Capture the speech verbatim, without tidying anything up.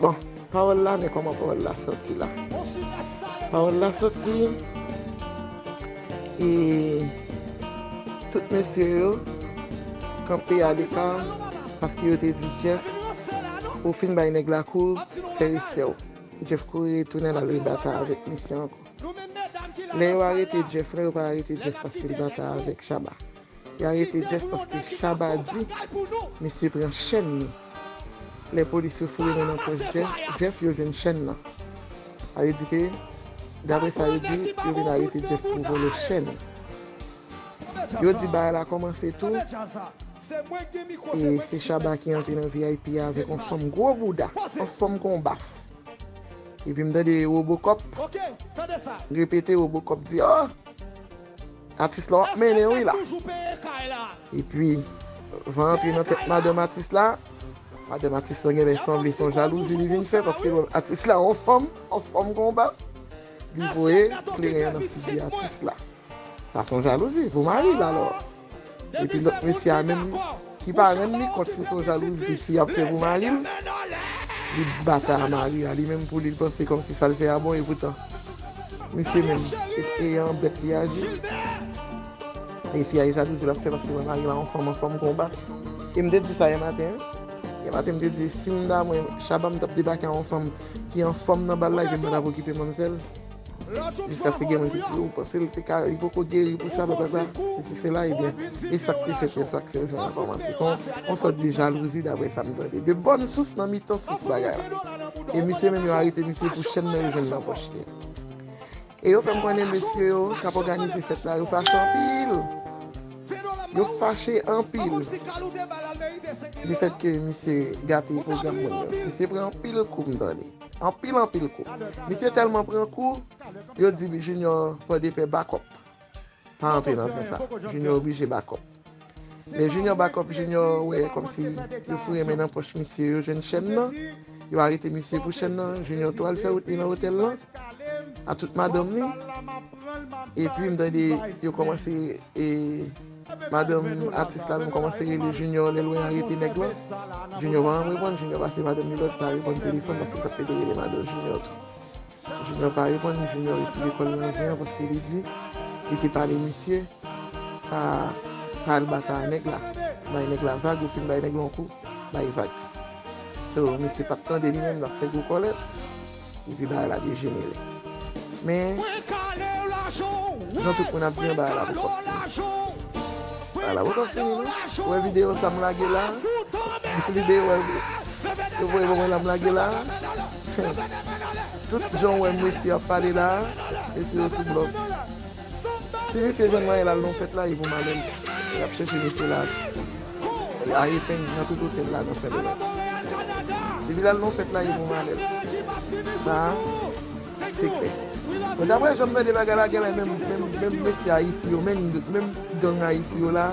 Bon, pawòl la, men kòman pawòl la sòti la. Pawòl la sòti, e tout mesye yo kanpe aleka paske yo te di Jeff, ou fin bay nèg la kou, fè respè w. Jeff kouri retounen l al rebata avèk misye ankò. Lè yo arete Jeff la, yo pa arete Jeff paske li bata avèk Shabba. Yo arete Jeff paske Shabba di misye pran chèn li. Lè polis yo foure men nan pòch Jeff, Jeff, yo jwenn chèn nan. Sa vle di ke, daprè sa yo di, yo vin arete Jeff pou vòlè chèn. Yo di bagay la kòmanse tou, e se Shabba ki antre nan V I P a avèk yon fanm gwo bouda, yon fanm kon bas. Epi m tande Robocop repete, Robocop di, oh, atis la w ap mennen wi la. Epi, van antre nan tèt madanm atis la. Madanm atis la genlè sanble se yon jalouzi li vin fè, paske atis la yon fanm, yon fanm kon bas. Li voye kleren an nan figi atis la. Sa se yon jalouzi pou mari l alò. Epi lòt mesye a menm, ki pa rann li kont si se yon jalouzi fi ap fè pou mari l, li bata a mari a, li menm pou li, li panse kòmsi sa l fè a bon, epoutan misye menm, e, e an bèt li aji. E fi a, e jalouzi l ap fè paske mwen mari l a yon fanm, yon fanm kon bas. E m te di sa yè maten, wi. Yè maten, m te di, si m ta mwen, Shabba, m t ap debake a yon fanm ki anfòm nan bal la, epi m pa t ap okipe manmzèl. Jiskaske gen moun ki di, ou panse l te ka, li poko geri pou sa, blablabla. Sesi, sela, ebyen, e sa k te fèt yè swa k fè zen an kòmanse. Se yon, yon sòt de jalouzi, daprè sa m tande. De bòn sous nan mitan sous bagay la. E misye menm, yo arete misye pou chèn nan yo jwenn nan pòch li. E yo fè m konnen mesye yo k ap òganize fèt la, yo fache anpil. Yo fache anpil. Lefètke misye gate pwogram moun yo. Misye pran anpil kou, m tande. Anpil, anpil kou. Misye tèlman pran kou, yo di Junior pran de pè bakòp. Pa antre nan zen sa. Junior oblije bakòp. Lè Junior bakòp, Junior wè kòmsi yo foure men nan pòch misye, yo jwenn chèn nan, yo arete misye pou chèn nan, Junior tou al fè wout li nan otèl lan, a tout madanm li. Epi m tande yo kòmanse, e, madanm atis la menm kòmanse rele Junior, lè l wè y arete nèg lan. Junior pa janm reponn, Junior pase madanm li lòd, pa reponn telefòn paske l t ap pede rele madanm Junior tou. Junior pa reponn, Junior retire kò l nan zen an paske li di li te pale misye pa, pa al bata a nèg la. Bay nèg la vag, ou fin bay nèg la yon kou, bay vag. So, misye pa t tande li menm, l ap fè gwo kòlèt. Epi bagay la dejenere. Men, jan tout moun ap di an, bagay la poko ap fini. Bagay la poko ap fini, non. Ou wè videyo sa m lage la? Videyo, wè, yo voye ban mwen la, m lage la. Tout jan w wè mesye ap pale la, mesye yo sou blòf. Si misye jwenn manyen l al nan fèt la, e pou malè l. Y ap chèche mesye la. A epeng nan tout otèl la nan Sendomeng. Depi l al nan fèt la, e pou malè l. Sa, se klè. Bon, daprè jan m tande bagay la, genlè menm, menm, menm mesye Ayiti yo, menm, menm gang Ayiti yo la,